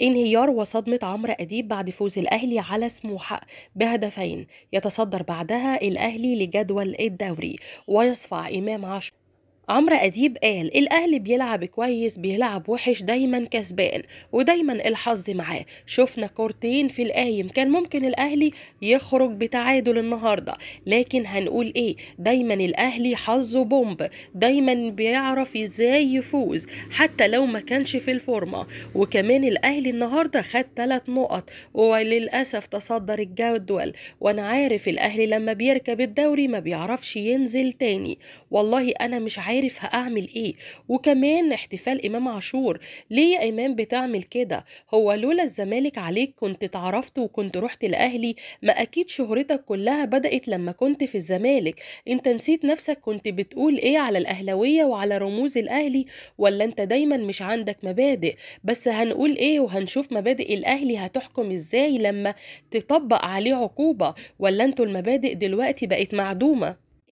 انهيار وصدمة عمرو أديب بعد فوز الأهلي على سموحة بهدفين، يتصدر بعدها الأهلي لجدول الدوري ويصفع إمام عاشور. عمرو أديب قال الأهلي بيلعب كويس بيلعب وحش، دايما كسبان ودايما الحظ معاه. شفنا كورتين في القايم كان ممكن الأهلي يخرج بتعادل النهاردة، لكن هنقول ايه، دايما الأهلي حظه بومب، دايما بيعرف ازاي يفوز حتى لو ما كانش في الفورمة. وكمان الأهلي النهاردة خد 3 نقط وللأسف تصدر الجدول، وانا عارف الأهلي لما بيركب الدوري ما بيعرفش ينزل تاني، والله انا مش عارف هأعمل ايه. وكمان احتفال امام عاشور، ليه يا امام بتعمل كده؟ هو لولا الزمالك عليك كنت اتعرفت وكنت رحت الاهلي؟ ما اكيد شهرتك كلها بدأت لما كنت في الزمالك. انت نسيت نفسك كنت بتقول ايه على الاهلاوية وعلى رموز الاهلي؟ ولا انت دايما مش عندك مبادئ؟ بس هنقول ايه وهنشوف مبادئ الاهلي هتحكم ازاي لما تطبق عليه عقوبة، ولا انتوا المبادئ دلوقتي بقت معدومة؟